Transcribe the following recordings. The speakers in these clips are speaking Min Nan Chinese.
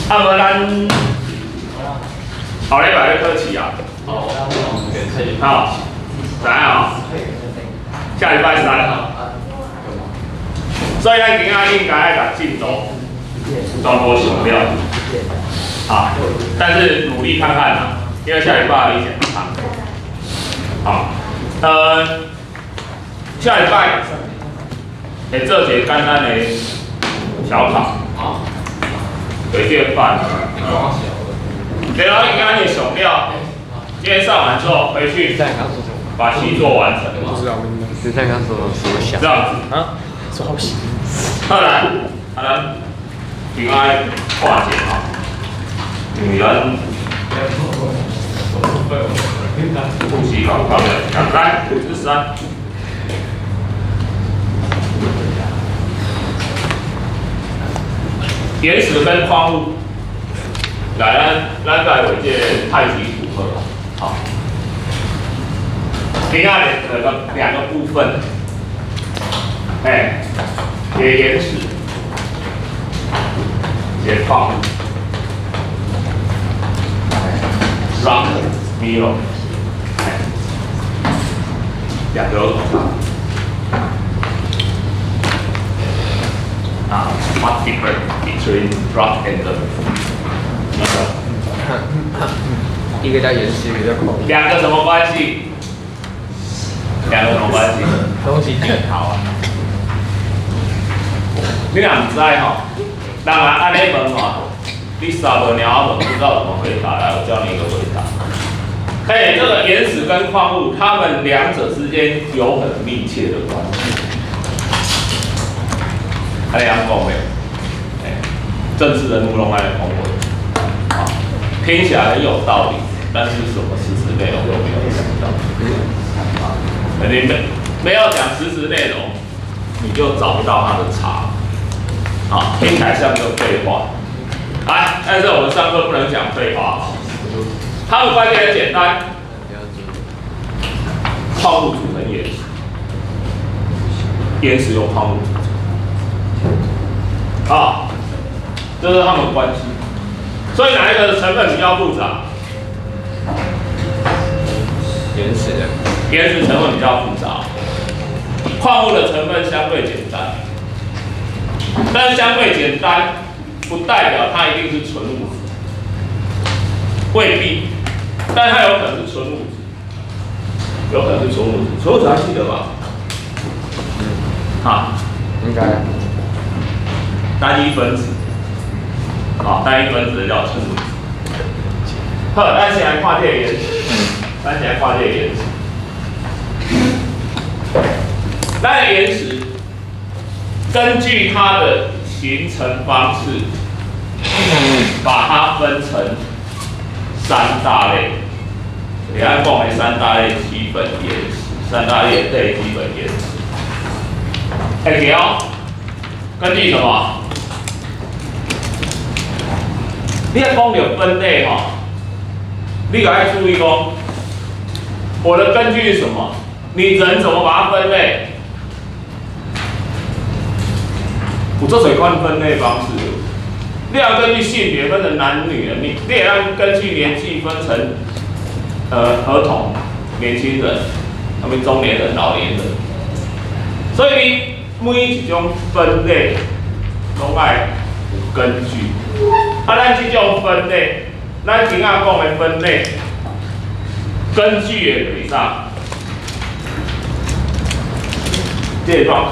啊，無咱後禮拜咧考試啊。好，知影哦？下禮拜三。所以咱今仔應該愛共進度全部上了。好，但是努力看看啦，因為下禮拜以前很長。好，下禮拜會做一個簡單的小考，對這個範。然後應該你上了，今天上完之後回去把習作完成。是在剛說什麼這樣子。啊？說好戲。後來，好了，另外化解啊，因為咱複習考考了，來，53。岩石跟礦物，來，咱來畫這個太極圖好了，好。今仔日兩個部分，哎，一個岩石，一個礦物，rock mineral，兩個有什麼差？啊，what difference between rock and mineral？一個叫岩石，一個叫礦物。兩個什麼關係？兩個什麼關係？東西鏡頭啊！你若毋知吼，人啊按呢問吼，你傻無鳥仔問，不知道怎麼回答。來，我教你一個回答。哎，這個岩石跟礦物，它們兩者之間有很密切的關係。按呢講袂？哎，政治人物攏愛講話，啊，聽起來很有道理，但是什麼實質內容都沒有講到。啊，你沒有講實質內容，你就找不到它的差。啊，聽起來像個廢話。來，但是我們上課不能講廢話。它的關係很簡單，礦物組成岩石，岩石由礦物組成。啊，這是它們關係。所以哪一個成分比較複雜？岩石。岩石成分比較複雜，礦物的成分相對簡單。但是相對簡單，不代表它一定是純物質，未必，但它有可能是純物質，有可能是純物質，純物質還記得吧？啊，應該。單一分子，啊，單一分子的叫純物質。好，咱先來看這個岩石，咱先來看這個岩石。咱的岩石根據它的形成方式，把它分成三大類。你按講的三大類基本岩石，三大類類基本岩石。會記哦，根據什麼？你愛講著分類吼，你著愛注意講，我的根據是什麼？你人怎麼把它分類？有足濟款分類方式。你要根據性別分成男女，你會當根據年紀分成，兒童、年輕人、啥物中年人、老年人。所以你每一種分類攏愛有根據。啊，咱這種分類，咱今仔講的分類，根據的就是啥？這個 rock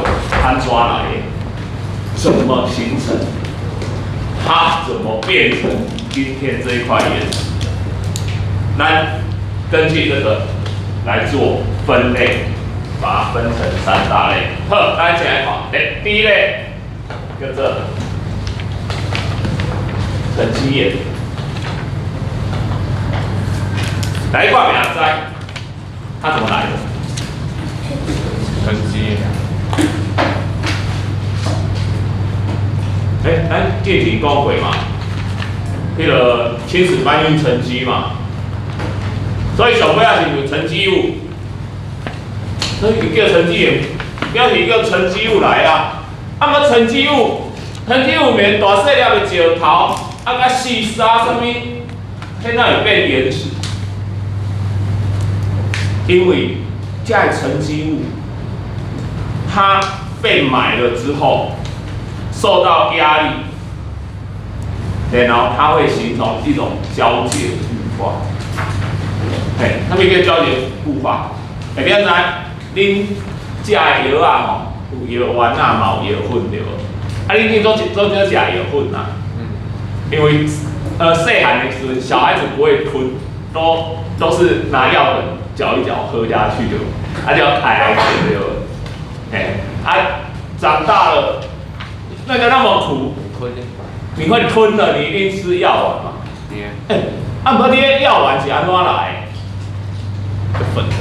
按怎來的？怎麼形成？它怎麼變成今天這一塊岩石？咱根據這個來做分類，把它分成三大類。好，咱先來看，欸，第一類叫做沉積岩。來掛名知，它怎麼來的？沉積。欸，咱之前講過嘛，彼個侵蝕搬運沉積嘛，所以上尾仔是有沉積物，所以伊叫沉積岩，表示叫沉積物來啊。啊，毋沉積物，沉積物面大細粒的石頭，啊，佮细沙啥物，彼哪会變岩石？因為這个沉積物，它被埋了之後，受到壓力，然後它會形成一種膠結固化。嘿，啥物叫膠結固化？會變怎？恁食的藥仔吼，有藥丸啊，嘛有藥粉對無？啊，恁去做做做食藥粉啊？因為細漢的時陣，小孩子不會吞，都是拿藥粉攪一攪喝下去就，啊就要開來對無？嘿，啊長大了，那個那麼苦，你會吞的，你一定吃藥丸嘛。欸，啊，毋過你彼藥丸是按怎來的？粉盒。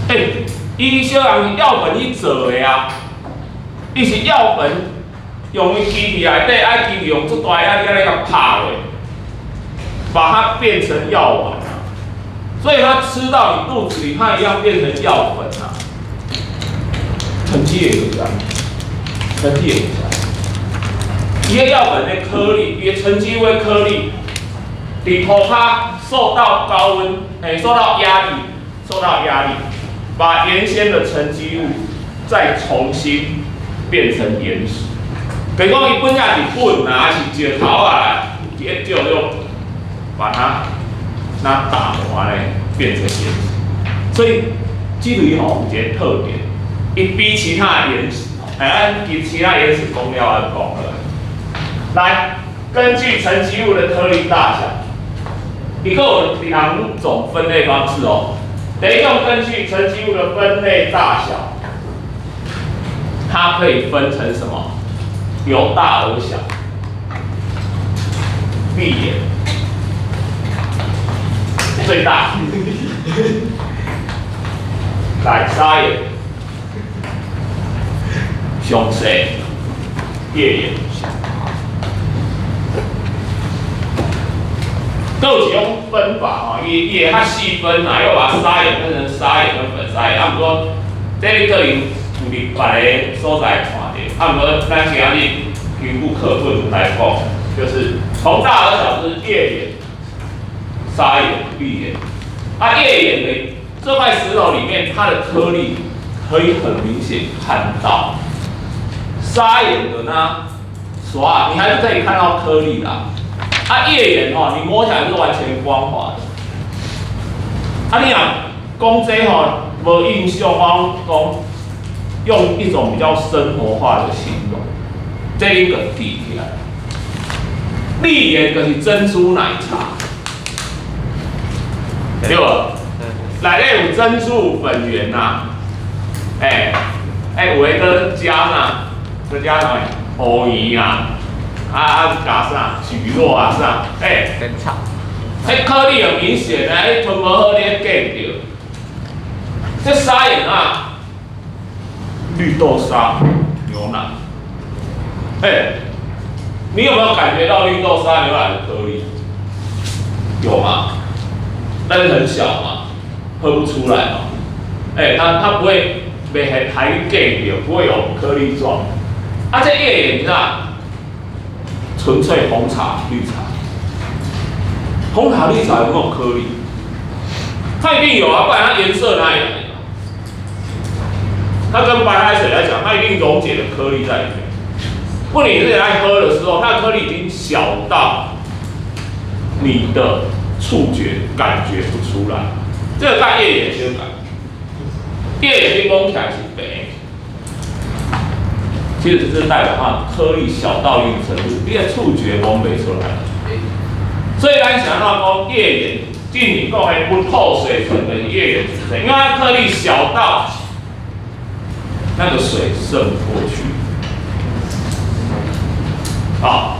欸，伊小人藥粉去做的啊，伊是藥粉用伊機器內底，愛機器用足大壓力來共拍落，把它變成藥丸啊。所以它吃到你肚子裡，它一樣變成藥粉啊。沉積也是這樣，沉積也是這樣。伊个藥粉的顆粒，伊的沉積物顆粒，佇塗跤受到高溫，欸，受到壓力，受到壓力，把原先的沉積物再重新變成岩石。比如講，伊本來是粉啊，還是石頭啊，伊就用把它那打磨咧，變成岩石。所以這類吼有一個特點，伊比其他的岩石，哎，咱其他岩石講了來講了。來，根據沉積物的顆粒大小，一共有兩種分類方式哦。第一種根據沉積物的分類大小，它可以分成什麼？由大而小，礫岩最大，來砂岩，上細頁岩。閣有一種分法吼，伊會較細分啊，又把砂岩分成砂岩跟粉砂岩。啊，毋過這你可能有佇別个所在看著，啊，毋過咱今仔日根據課本來講，就是從大而小是頁岩、砂岩、礫岩。啊，頁岩的這塊石頭裡面，它的顆粒可以很明顯看到。砂岩的呢，刷你還是可以看到顆粒的。啊，頁岩吼，你摸起來是完全光滑的。啊，你若講這吼無印象，我講用一種比較生活化的形容，這一個記起來。礫岩就是珍珠奶茶，對無？內底有珍珠粉圓呐，欸欸，有的閣加啥？閣加啥物？烏魚啊，啊啊加啥？蒟蒻啊啥？欸，真臭。彼顆粒很明顯啊，你吞無好，你會見著。這砂岩啊，綠豆沙牛奶，欸，你有沒有感覺到綠豆沙牛奶的顆粒？有嗎？但是很小嘛，喝不出來嘛。欸，它不會袂還見著，不會有顆粒狀。啊，這頁岩你知道？純粹紅茶、綠茶。紅茶、綠茶有沒有顆粒？它一定有啊，不然它顏色哪裡來的？它跟白開水來講，它一定溶解的顆粒在裡面。不，你自己在喝的時候，它的顆粒已經小到你的觸覺感覺不出來。這個佮頁岩相仝，頁岩你摸起來是白，其實這是代表它顆粒小到一定程度，你的觸覺摸袂出來。所以咱是按怎講頁岩，之前講的不透水層的頁岩組成，因為它顆粒小到那個水滲不過去。好，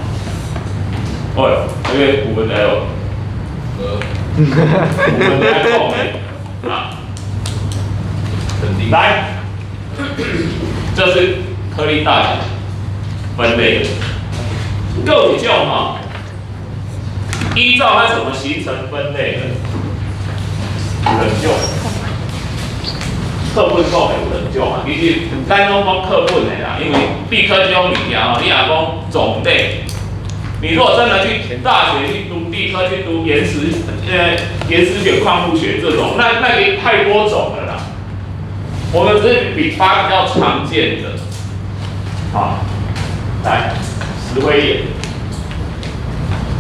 喂，這個有問題哦。有問題講的啊。來，這是顆粒大小分類，閣有一種哈，依照它怎麼形成分類的，有兩種。課本講的有兩種啊，其實咱攏講課本的啦，因為必科這種物件吼，你若講種類，你如果真的去大學去讀地科，去讀岩石學、礦物學這種，那個太多種了啦。我們只是比較常見的。好，來，石灰岩，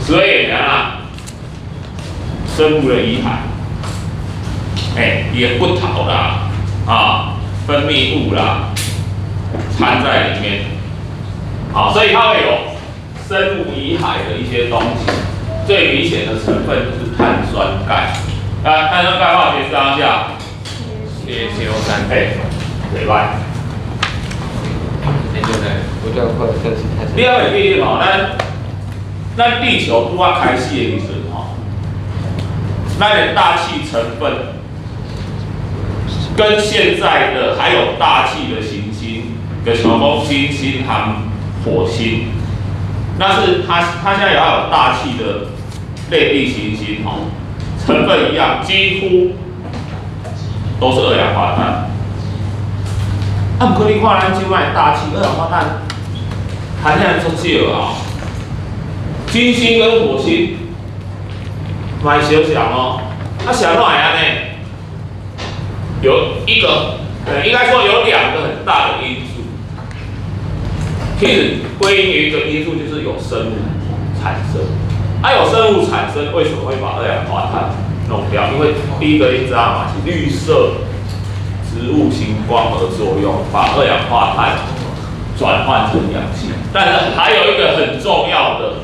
石灰岩啊，生物的遺骸，欸，伊的骨頭啦，啊，分泌物啦，摻在裡面，好，所以它會有生物遺骸的一些東西，最明顯的成分就是碳酸鈣。啊，碳酸鈣化學式下， CaCO3，哎，對吧？研究在不斷會分析碳你要會記得吼，咱地球拄仔開始的時陣吼，咱的大氣成分跟現在的還有大氣的行星，就是講金星和火星，那是它現在也要有大氣的類地行星吼，成分一樣，幾乎都是二氧化碳。啊，毋過你看咱這擺大氣二氧化碳含量足少啊。金星跟火星嘛相像哦，啊，是按怎會按呢？有一個，應該說有兩個很大的因素。其實歸因於一個因素，就是有生物產生。啊，有生物產生，為什麼會把二氧化碳弄掉？因為第一個你知道嘛，是綠色植物型光合作用，把二氧化碳轉換成氧氣。但是還有一個很重要的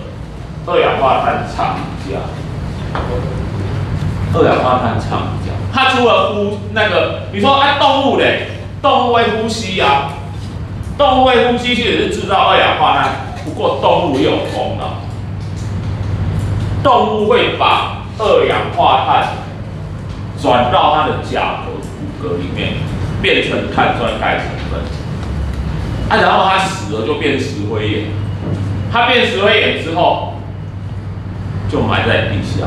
二氧化碳廠家，二氧化碳廠家，它除了呼那個，你說哎，動物嘞，動物會呼吸啊，動物會呼吸其實是製造二氧化碳，不過動物也有功勞，動物會把二氧化碳轉到它的甲殼骨骼裡面，變成碳酸鈣成分，啊，然後它死了就變石灰岩，它變石灰岩之後就埋在地下。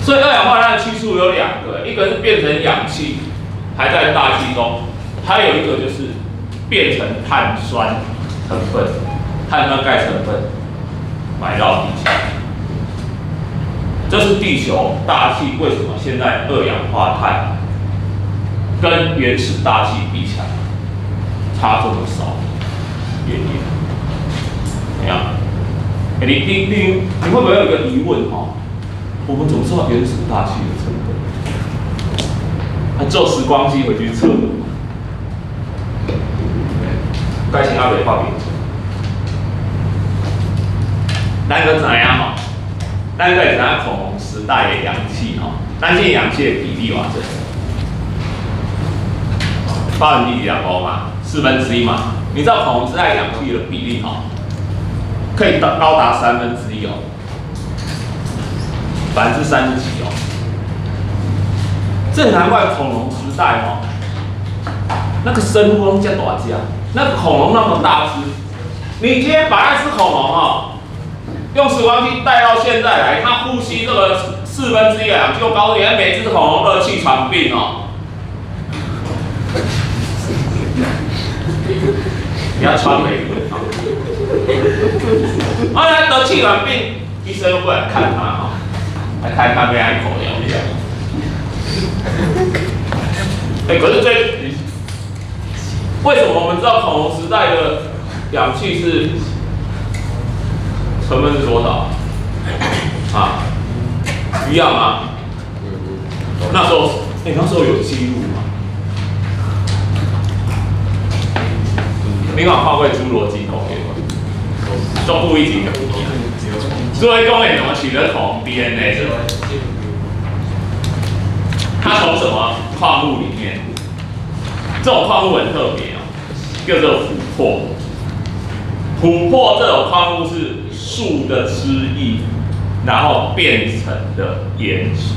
所以二氧化碳的去處有兩個，一個是變成氧氣，還在大氣中；還有一個就是變成碳酸成分、碳酸鈣成分埋到地下。這是地球大氣為什麼現在二氧化碳跟原始大氣比起來差這麼少原因。怎樣？欸，你會不會有一個疑問哈？我們怎麼知道原始大氣的成分？啊，坐時光機回去測的嗎？該先還未發明。咱閣知影吼，咱閣會知影恐龍時代的氧氣吼，咱這氧氣的比例偌濟？25%嘛，1/4嘛。你知道恐龍時代氧氣的比例吼，可以到高達1/3哦，30%幾哦。這難怪恐龍時代吼，那個生物攏遮大隻，那個恐龍那麼大隻，你今天把那隻恐龍吼，用時光機帶到現在來，它呼吸這個1/4的氧氣，就告訴你，每隻恐龍都有氣喘病哦。你要穿美國啊？啊，得氣喘病，醫生又過來看他哦，來看他被一口療一下。欸，可是這為什麼我們知道恐龍時代的氧氣是成分是多少？啊，一樣嗎？那時候，欸，那時候有記錄嗎？你有看過侏羅紀公園嗎？中部一集的。侏羅紀公園怎麼取得恐龍 DNA 的？它從什麼礦物裡面？這種礦物很特別哦，叫做琥珀。琥珀這種礦物是樹的汁液，然後變成的岩石。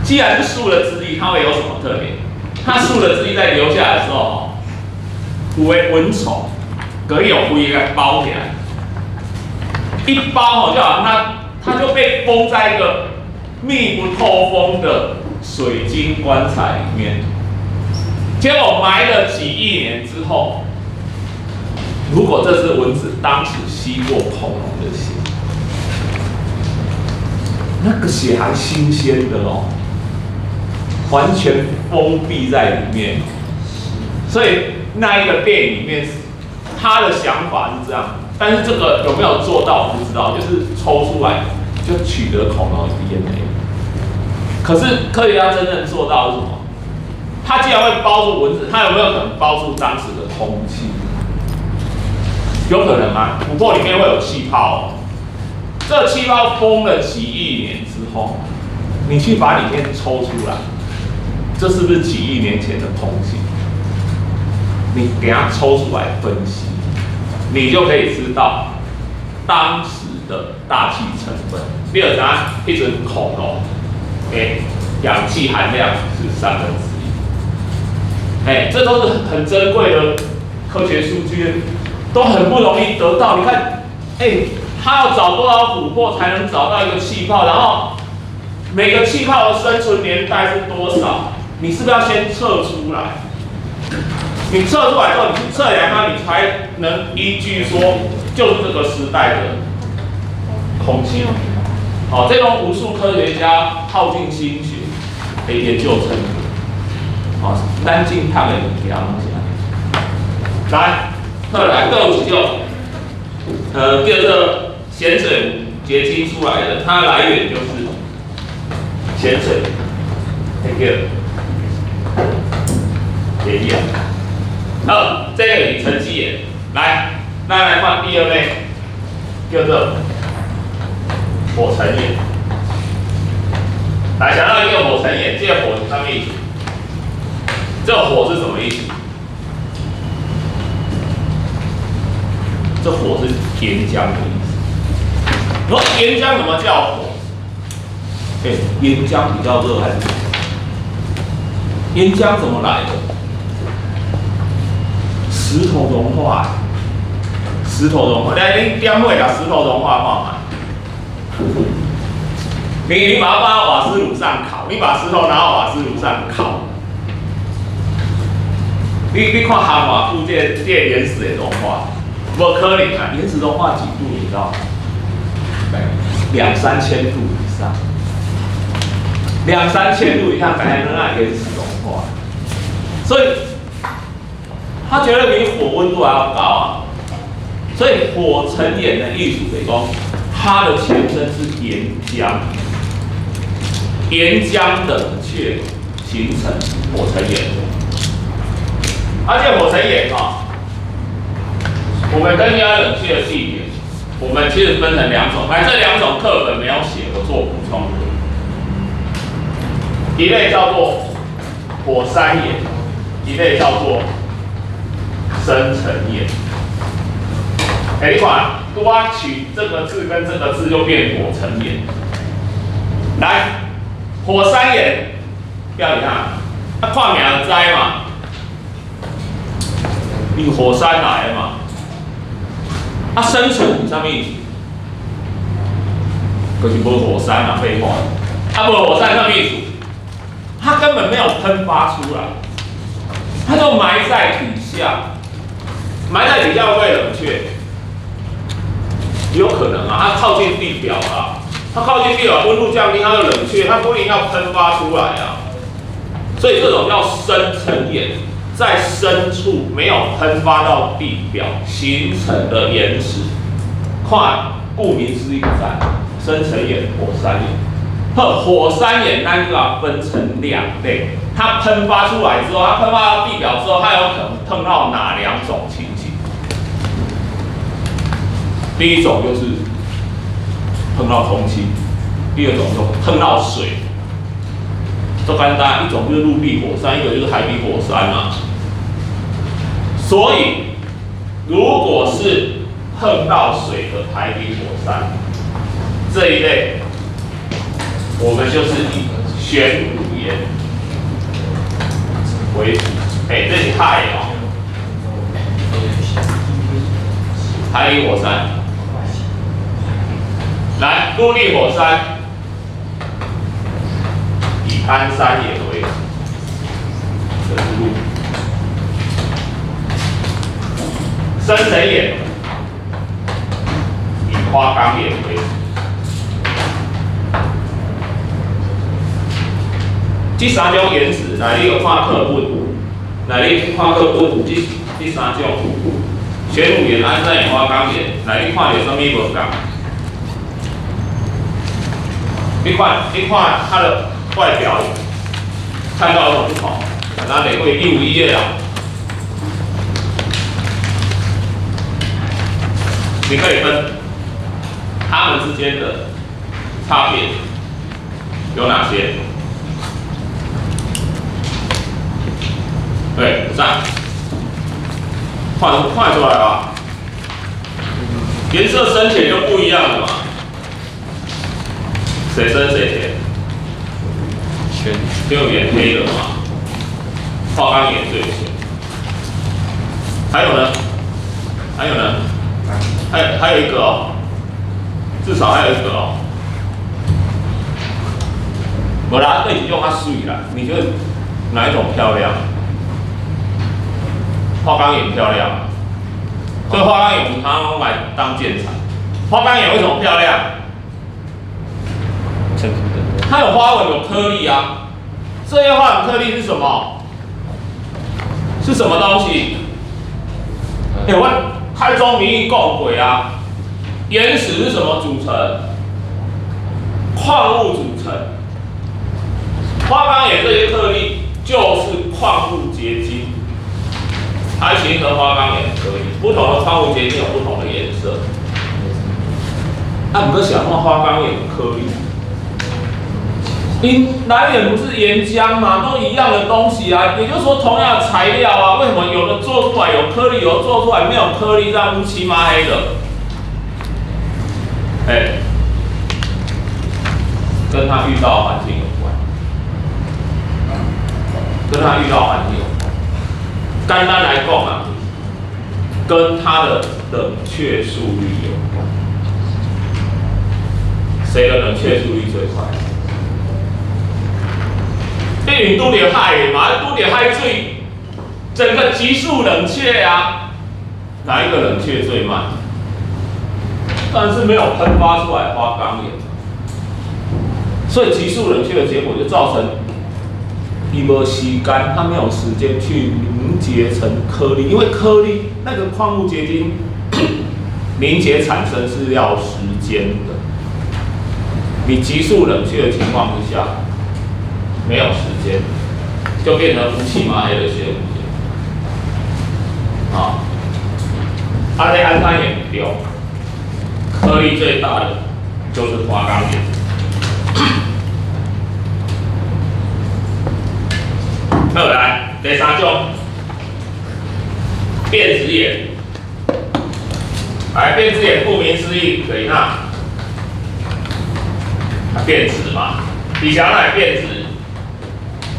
既然是樹的汁液，它會有什麼特別？它樹的汁液在流下來的時候，有的蚊蟲可以有灰給包起來，一包吼就好像它就被封在一個密不透風的水晶棺材裡面。結果埋了幾億年之後，如果這隻蚊子當時吸過恐龍的血，那個血還新鮮的哦，完全封閉在裡面。所以那一個電影裡面，他的想法是這樣，但是這個有沒有做到不知道，就是抽出來就取得恐龍的 DNA。可是科學家真正做到是什麼？他既然會包住蚊子，他有沒有可能包住當時的空氣？有可能嗎？琥珀裡面會有氣泡哦，這個氣泡封了幾億年之後，你去把裡面抽出來，這是不是幾億年前的空氣？你給它抽出來分析，你就可以知道當時的大氣成分。你就知影，彼陣恐龍，欸，氧氣含量是1/3。哎，這都是很珍貴的科學數據，都很不容易得到。你看，哎，他要找多少琥珀才能找到一個氣泡？然後每個氣泡的生存年代是多少？你是不是要先測出來？你測出來之後，你去測量它，你才能依據說就是這個時代的空氣。好，這種無數科學家耗盡心血的研究成果。好，咱進讀的物件攏是按呢。來，再來，閣有一種，叫做鹹水結晶出來的，它來源就是鹹水，那個岩岩。好，這個是沉積岩。來，咱來看第二類，叫做火成岩。來，想到一個火成岩，這個火是什麼意思？這個火是什麼意思？這火是岩漿的意思。你說岩漿怎麼叫火？欸，岩漿比較熱還是？岩漿怎麼來的？石頭融化，石頭融化。來，你點火共石頭融化看覓。你把它放到瓦斯爐上烤，你把石頭拿到瓦斯爐上烤，你看烘偌久，這岩石會融化？無可能啊！岩石融化幾度？你知道？兩三千度以上，兩三千度以上才能讓岩石融化，所以它絕對比火溫度還要高啊！所以火成岩的意思就是講，它的前身是岩漿，岩漿冷卻形成火成岩。而且火成岩啊，我們根據它冷卻的地點，我們其實分成兩種，來這兩種課本沒有寫，我做補充。一類叫做火山岩，一類叫做深成岩。欸，你看，拄仔取這個字跟這個字就變火成岩。來，火山岩，表示啥？啊，看名就知嘛，你火山來的嘛。啊，深層是啥物意思？就是無火山啊，廢話。啊，無火山啥物意思？它根本沒有噴發出來，它就埋在底下，埋在底下會不會冷卻？有可能啊，它靠近地表啊，它靠近地表，溫度降低，它就冷卻，它不一定要噴發出來啊。所以這種叫深成岩，在深處沒有噴發到地表形成的岩石，看，顧名思義在深成岩、火山岩。好，火山岩咱就要分成兩類，它噴發出來之後，它噴發到地表之後，它有可能碰到哪兩種情形？第一種就是碰到空氣，第二種就碰到水。這簡單，一種就是陸地火山，一個就是海底火山嘛。所以，如果是碰到水的海底火山這一類，我們就是以玄武岩為主。欸，這是海哦，海底火山。來，陸地火山以安山岩為主，這是陸。深成岩以花崗岩為主。這三種岩石，來你有看課本，來你看課本，這三種玄武岩、安山岩、花崗岩，來你看著啥物無仝？你看它的外表，看到有什麼不同？咱來過一五一頁啊，你可以分它們之間的差別有哪些？對，這樣看出來吧？顏色深淺就不一樣了嘛。誰深誰淺？玄武岩黑的嘛，花崗岩最淺。還有呢？還有呢？還有一個哦，至少還有一個哦。無啦，對一種較媠啦。你覺得哪一種漂亮？花崗岩漂亮，所以花崗岩我們常常用來當建材。花崗岩為什麼漂亮？它有花紋，有顆粒啊。這些花紋顆粒是什麼？是什麼東西？欸，我開宗明義講過啊，岩石是什麼組成？礦物組成。花崗岩這些顆粒就是礦物結晶，它形成花崗岩顆粒。不同的礦物結晶有不同的顏色。啊，毋過是按怎花崗岩顆粒？因來源不是岩漿嗎？都一樣的東西啊，也就是說同樣的材料啊，為什麼有的做出來有顆粒，有的做出來沒有顆粒，這樣烏漆嘛黑的？欸，跟他遇到環境有關，跟他遇到環境有關。簡單來講啊，跟它的冷卻速率有關。誰的冷卻速率最快？因為拄著海嘛，拄著海水，整個急速冷卻啊。哪一個冷卻最慢？但是沒有噴發出來花崗岩，所以急速冷卻的結果就造成，伊無時間，它沒有時間去凝結成顆粒，因為顆粒那個礦物結晶凝結產生是要時間的，你急速冷卻的情況之下，沒有時間，就變成烏漆嘛黑的玄武岩。啊，啊，這安山岩對，顆粒最大的就是花崗岩。好，來第三種，變質岩。來，變質岩顧名思義，等一下，變質嘛，底下來變質。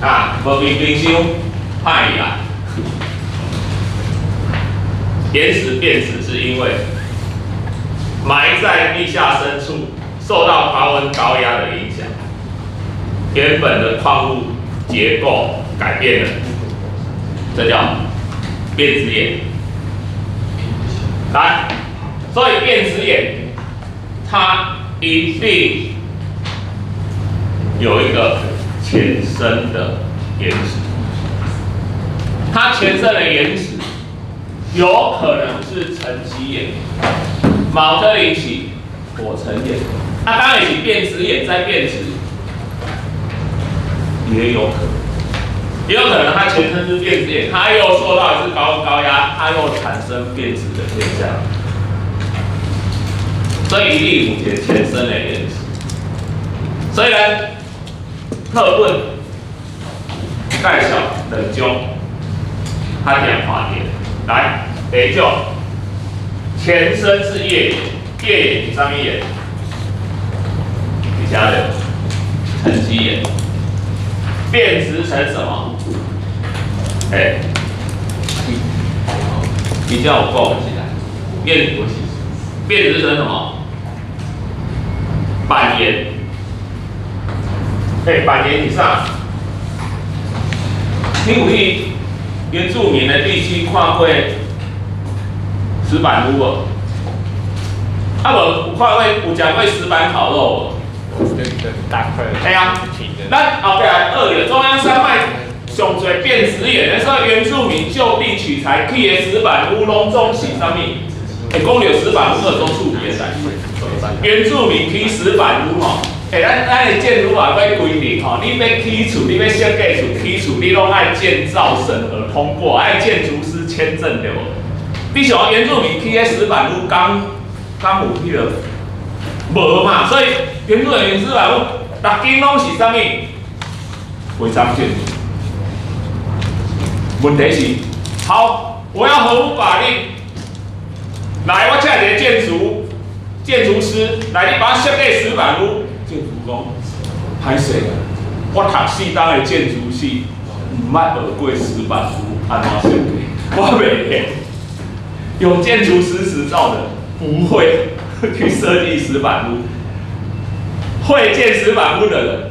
啊，無冰冰箱歹去啦。岩石變質是因為埋在地下深處，受到高溫高壓的影響，原本的礦物結構改變了，這叫變質岩。來，所以變質岩它一定有一個前身的岩石，它前身的岩石有可能是沉積岩、馬特林起火成岩，啊，當然是變質岩再變質，也有可能，也有可能它前身是變質岩，它又受到一次高溫高壓，它又產生變質的現象，所以一定有一個前身的岩石，所以呢，課本介紹兩種較常看著。來，第一種，前身是頁岩，頁岩是啥物岩？底下的沉積岩，變質成什麼？欸，比較有講，變質成什麼？板岩。欸，板岩是啥？你有去原住民的地區看過石板屋無？啊無有看過有食過石板烤肉無？對對，大塊。嘿啊，咱後壁學著中央山脈上濟變質岩，所以原住民就地取材起的石板屋，攏總是啥物？會講著石板屋這種趣味的代誌。原住民起石板屋吼，欸，咱的建築法規規定吼，你欲起厝，你欲設計厝起厝，你攏愛建造審核通過，愛建築師簽證對無？你想原住民起的石板屋，敢敢有彼個？無嘛，所以原住民石板屋，逐間攏是啥物？違章建築。問題是，好，我要合乎法律，來，我請一個建築師來，你幫我設計石板屋。建築講，歹勢，我讀四冬的建築系，毋捌學過石板屋按怎設計，我袂會。有建築師執照的不會去設計石板屋，會建石板屋的人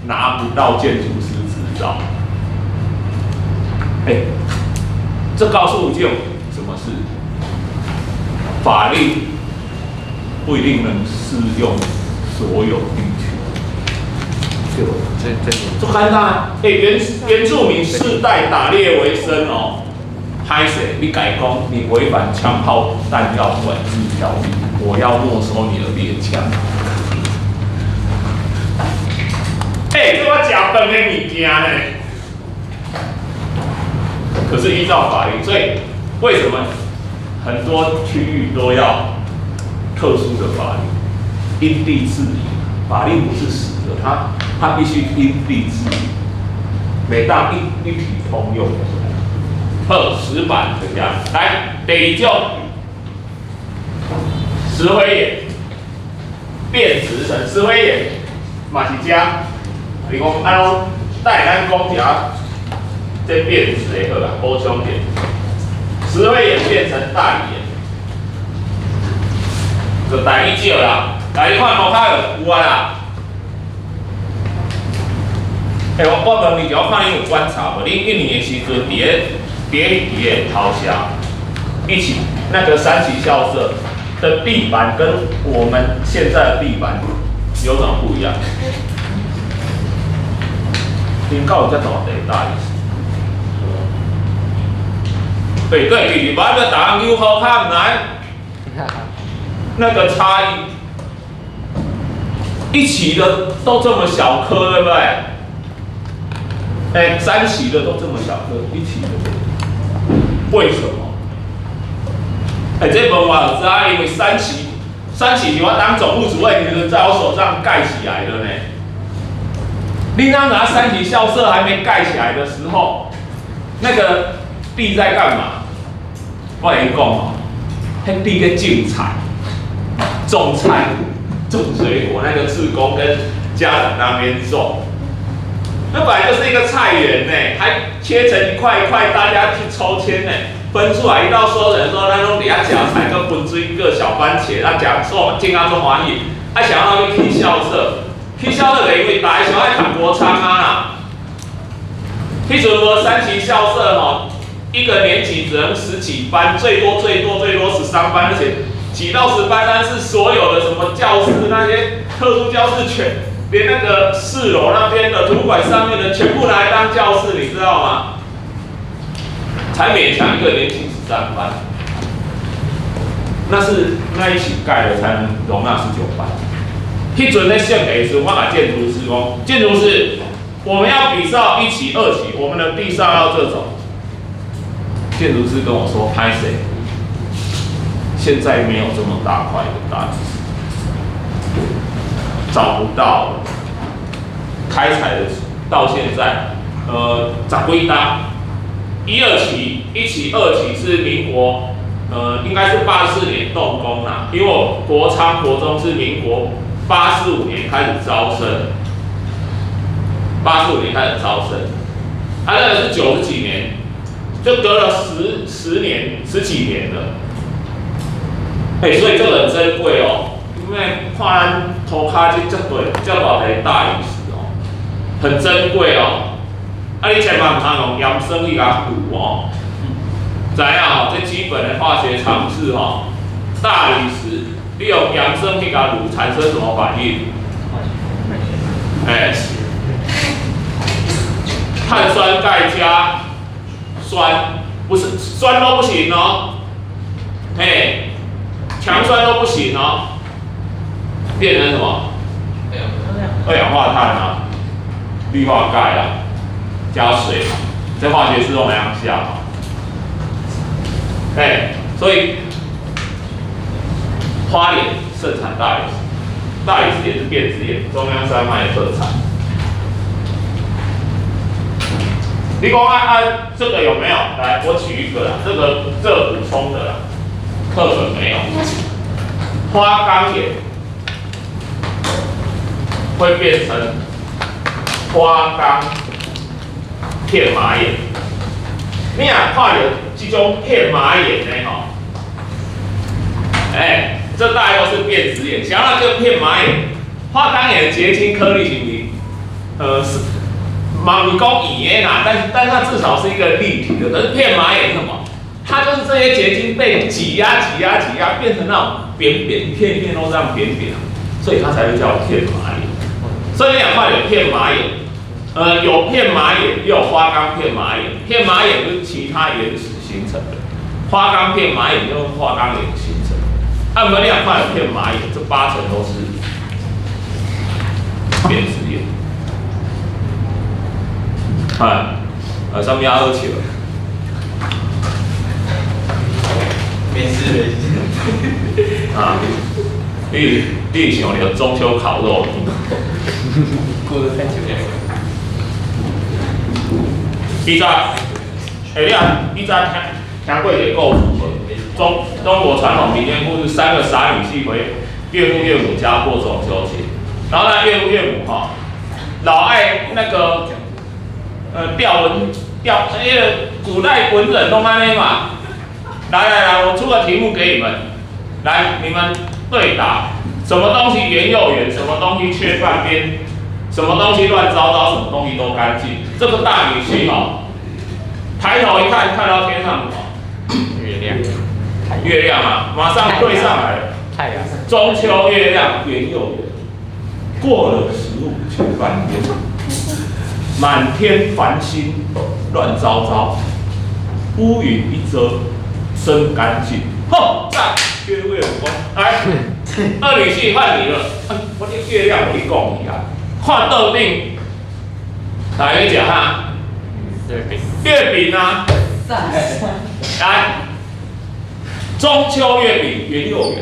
拿不到建築師執照。哎，這告訴我什麼事？法律不一定能適用所有地區。對不？這這簡單。哎，原住民世代打獵為生哦。歹勢，你共伊講，你違反槍炮彈藥管制條例，我要沒收你的獵槍。哎，這我食飯的物件呢。可是依照法律，所以為什麼很多區域都要特殊的法律，因地制宜。法律不是死的，它必須因地制宜，每當一體通用。好，石板怎樣？來，第二種石灰岩變質成石灰岩，嘛是遮。你講啊，等下咱講一下這變質的好啦，補充點。石灰岩變成大理岩，就大理石啦。來，你看塗跤有啊啦。欸，我問你，我看你有觀察無？你一年的時陣，佇咧頭社一起那個三期校舍的地板跟我們現在的地板有什麼不一樣？恁敢有遮大塊大理石？對對，你把個答案又好看來，那個差異，一期的都這麼小顆，對不對？哎，三期的都這麼小顆，一期的，為什麼？哎，這問我就知影，因為三期是我當總務主任，其實在我手上蓋起來的呢。你當拿三期校舍還沒蓋起來的時候，那個地在幹嘛？我跟你講哦，彼地咧種菜、種菜、種水果，那個志工跟家長那邊種。那本來就是一個菜園呢，還切成一塊一塊，大家去抽籤呢，分出來。一到收人說，咱攏佇遐食菜，閣分水果、小番茄，啊，食做種啊足歡喜。啊，想要去起校舍，起校舍就因為大家想愛讀國昌啊啦。彼陣無三期校舍吼，一個年級只能十幾班，最多最多最多13班，而且擠到10班，但是所有的什麼教室那些特殊教室全。連那個四樓那邊的圖書館上面的全部拿來當教室，你知道嗎？才勉強一個年級13班，那是那一起蓋的才能容納19班。彼陣咧設計時，我共建築師講，建築師，我們要比照一期、二期，我們的地上要這種。建築師跟我說，歹勢，現在沒有這麼大塊的大理石。找不到了，開採的到現在，十幾棟，一二期，一期、二期是民國，應該是84年動工啦，因為我國昌國中是民國八十五年開始招生，八十五年開始招生，啊，那個是九十幾年，就隔了十年十幾年了，欸，所以這個很珍貴哦。因為看咱塗跤這遮大遮大塊大理石哦，很珍貴哦。啊，你千萬毋通用鹽酸去共它塗哦。知影吼？這基本的化學常識吼。大理石利用陽酸去共滷，產生什麼反應？哎，碳酸鈣加酸，不是酸都不行哦，嘿，強酸都不行哦，變成什麼？二氧化碳啊，氯化鈣啊，加水嘛，這化學式攏會曉寫嘛。哎，所以花蓮盛產大理石，大理石也是變質岩，中央山脈特產。你講啊啊，這個有沒有？來，我取一個啦，這個補充的啦，課本沒有。花崗岩會變成花崗片麻岩。你若看著這種片麻岩的吼，哎，這大概都是變質岩。想到這個片麻岩，花崗岩結晶顆粒形是，是，嘛毋是講圓的啦，但是它至少是一個立體的。可是片麻岩是什麼？它就是這些結晶被擠壓、擠壓、擠壓，變成那種扁扁一片一片都這樣扁扁，所以它才會叫片麻岩。所以你兩塊有片麻岩，有片麻岩，也有花崗片麻岩。片麻岩是其他岩石形成的，花崗片麻岩就是花崗岩形成的。啊，我們兩塊有片麻岩，這八成都是變質岩。哎，啥物好笑？沒事沒事。啊，你想著中秋烤肉？過得太久了。以前，欸，你啊，以前聽過一個故事無？中國傳統民間故事，三個傻女婿回岳父岳母家過中秋節，然後呢，岳父岳母哈，老愛那個，釣文釣，那個古代文人攏按呢嘛。來來來，我出個題目給你們，來，你們對答，什麼東西圓又圓，什麼東西缺半邊，什麼東西亂糟糟，什麼東西都乾淨。這個大女婿哦，抬頭一看，看到天上什麼？月亮。月亮嘛，馬上對上來了。太陽。中秋月亮圓又圓，過了15缺半邊，滿天繁星亂糟糟，烏雲一遮真乾淨。好，讚，岳父岳母講，來，二女婿換你了。我這月亮我你講伊啊，看桌頂，來你食啥？月餅。月餅啊。來，中秋月餅圓又圓，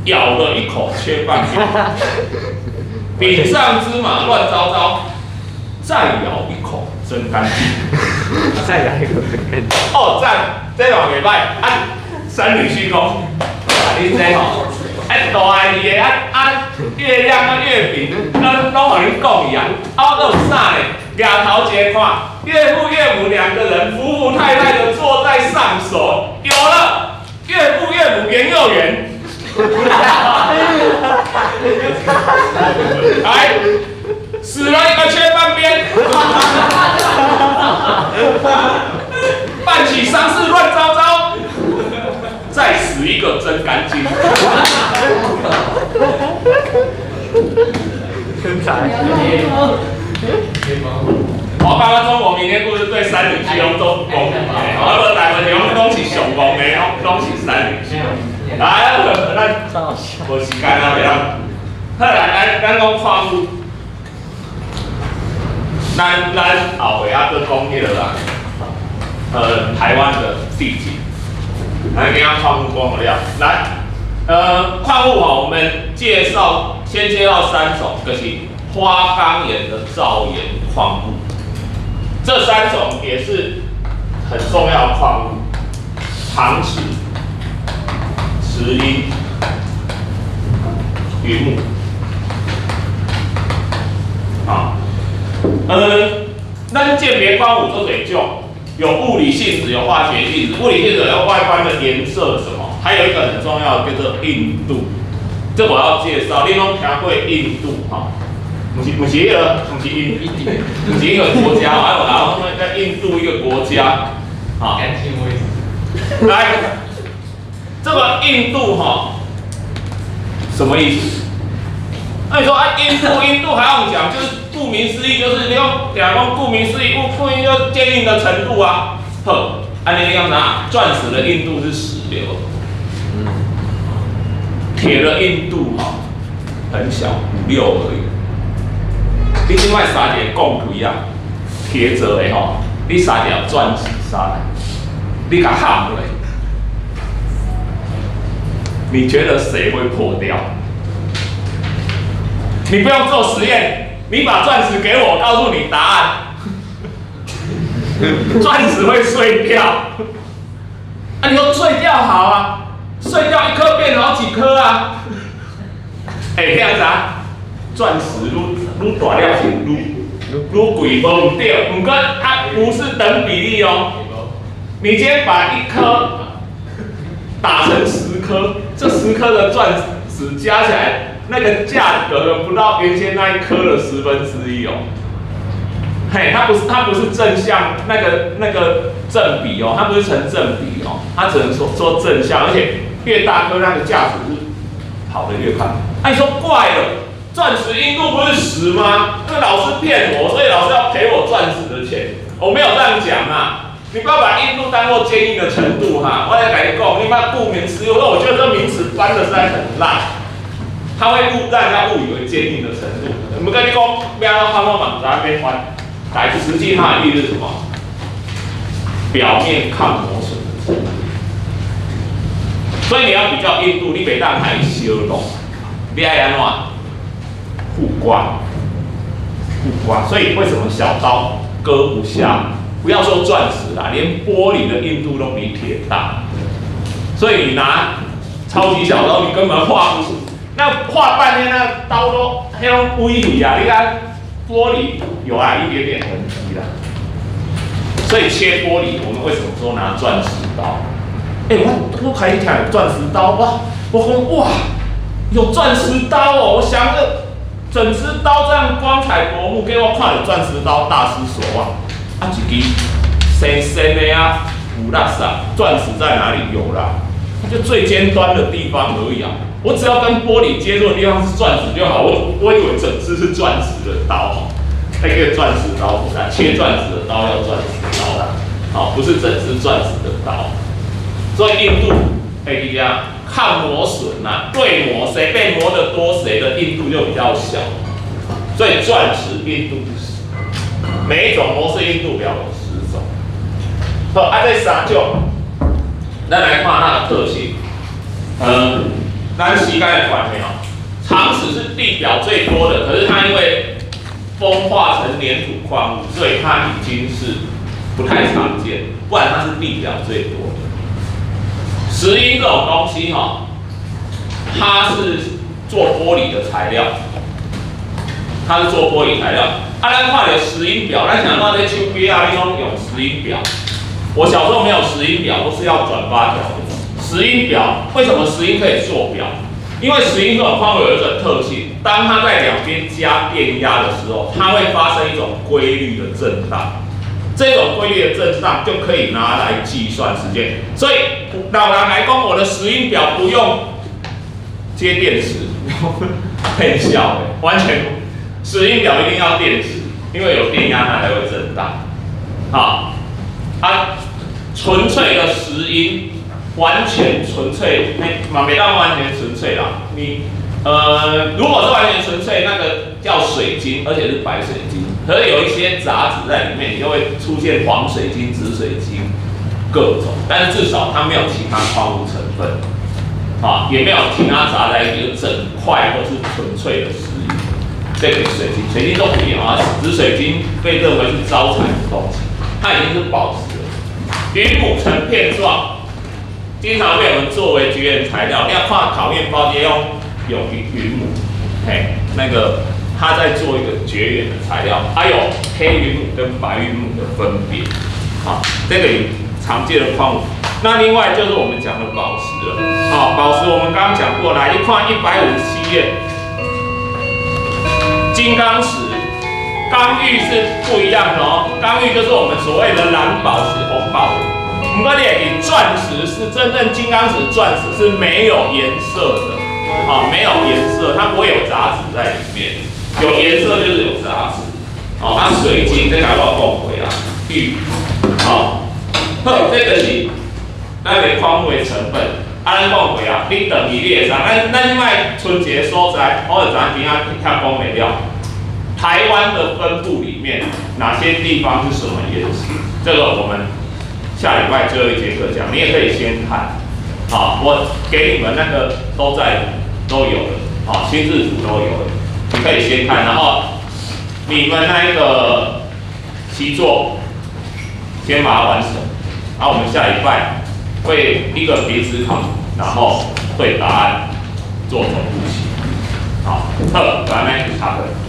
咬了一口缺半邊，餅上芝麻亂糟糟，再咬一口真乾淨。再咬一口真乾淨。哦，讚，這嘛袂歹。啊，三女婿講，啊，你這吼，啊大字的啊啊，月亮啊月餅，攏攏予你講去啊。啊，我閣有啥呢？舉頭一個看，岳父岳母兩個人服服帖帖的坐在上首，有了，岳父岳母圓又圓。來，死了一個缺半邊，辦起喪事亂糟糟，再死一個真乾淨。天才。我感覺中國民間故事對三女婿攏總講，我無大部分攏攏是上戇的，攏攏是三女婿。來，咱無時間啊，袂當。好來，咱講礦物，咱後尾還閣講彼个啦，台灣的地景。來，今仔礦物講了，來，礦物吼，我們介紹先介紹三種，就是花崗岩的造岩礦物。這三種也是很重要的礦物，長石、石英、雲母。啊，咱鑑別礦物做幾種，有物理性質，有化學性質。物理性質有外觀的顏色什麼，還有一個很重要的叫做硬度。這我要介紹，你攏聽過硬度哈？毋是彼個，毋是印，毋是一個國家，啊，有人講在印度一個國家，哈。乾淨位置。來，這個硬度哈，什麼意思？那你說啊，硬度硬度還用講，就是顧名思義，就是你用講講顧名思義，顧名就堅硬的程度啊。好，按呢你講啥？鑽石的硬度是10流，鐵的硬度哈很小，五六而已。你另外殺一個鋼規啊，鐵做的吼，你殺一條鑽石殺來，你共焊落，你覺得誰會破掉？你不用做實驗，你把鑽石給我，告訴你答案。鑽石會碎掉。啊，你說碎掉好啊，碎掉一顆變好幾顆啊。欸，這樣子啊，鑽石愈愈大粒是愈愈貴，無毋對，毋過它不是等比例哦。你今天把一顆打成10顆，這10顆的鑽石加起來，那個價格不到原先那一顆的1/10哦。嘿，它不是正向那個正比哦，它不是成正比哦，它只能說正向，而且越大顆那個價值是跑得越快。那你說怪了，鑽石硬度不是十嗎？那個老師騙我，所以老師要賠我鑽石的錢。我沒有這樣講啊，你不要把硬度當做堅硬的程度哈。我來跟你講，你把顧名思義，我覺得這名詞翻的實在很爛，它會誤讓人家誤以為堅硬的程度。我們跟你講，不要翻我嘛，在那邊翻。來，實際它的意思是什麼？表面抗磨損的程度。所以你要比較硬度，你袂當愛相弄，你愛按怎？互刮，互刮。所以為什麼小刀割不下？不要說鑽石啦，連玻璃的硬度都比鐵大。所以你拿超級小刀，你根本劃不出。那劃半天，那刀都彼攏歪去啊！你看玻璃有啊一點點痕跡啦。所以切玻璃，我們為什麼說拿鑽石刀？欸，我開始聽鑽石刀，哇！我講哇，有鑽石刀哦！我想個整支刀這樣光彩奪目，給我看著鑽石刀大失所望。啊，一支深深的啊，有垃圾，鑽石在哪裡？有啦，它就最尖端的地方而已啊。我只要跟玻璃接觸的地方是鑽石就好。我以為整支是鑽石的刀，那個鑽石刀不是切鑽石的刀要鑽石刀啦，好，不是整支鑽石的刀。所以硬度，欸，記啊，抗磨損呐，對磨，誰被磨得多，誰的硬度就比較小。所以鑽石硬度是十，每一種摩氏硬度表有10種。好，啊，這三種，咱來看它的特性。咱時間的關係哦，長石是地表最多的，可是它因為風化成黏土礦物，所以它已經是不太常見，不然它是地表最多的。石英這種東西哈，它是做玻璃的材料，它是做玻璃材料。啊，咱看著石英表，咱想到這手錶啊，你攏用石英表。我小時候沒有石英表，都是要轉發條的。石英表為什麼石英可以做表？因為石英這種礦物有一種特性，當它在兩邊加電壓的時候，它會發生一種規律的震盪。這種規律的震盪就可以拿來計算時間。所以老人來講，我的石英表不用接電池，很小，完全石英表一定要電池，因為有電壓它才會震盪。好，啊，純粹的石英，完全純粹，那嘛袂當完全純粹啦。你如果是完全純粹，那個叫水晶，而且是白水晶。可是有一些雜質在裡面，你就會出現黃水晶、紫水晶各種。但是至少它沒有其他礦物成分，啊，也沒有其他雜在一起，就整塊都是純粹的石英。這個水晶，水晶都不一樣啊。紫水晶被認為是招財的東西，它已經是寶石了。雲母成片狀，經常被我們作為絕緣材料。你要看烤麵包，也用雲母，嘿，那個它在做一個絕緣的材料。還有黑雲母跟白雲母的分別，好，這個常見的礦物。那另外就是我們講的寶石了，好，寶石我們剛剛講過，來，你看157頁，金剛石、剛玉是不一樣的哦。剛玉就是我們所謂的藍寶石、紅寶石。毋過你會記鑽石是真正金剛石，鑽石是沒有顏色的，啊，沒有顏色，它不會有雜質在裡面。有顏色就是有雜質。哦，啊，水晶這個我講過啊，玉，哦，好，這個是咱的礦物的成分。啊，咱講過啊，你轉去你會使，咱這擺賰一个所在，我就知影邊仔遐講袂了。台灣的分布裡面，哪些地方是什麼岩石？這個我們下禮拜最後一節課講，你也可以先看。好，我給你們那個都在都有的，好，心智圖都有的，你可以先看，然後你們那一個習作先把它完成，然後我們下禮拜會一個彼此考，然後對答案做總複習。好，好，咱來下課。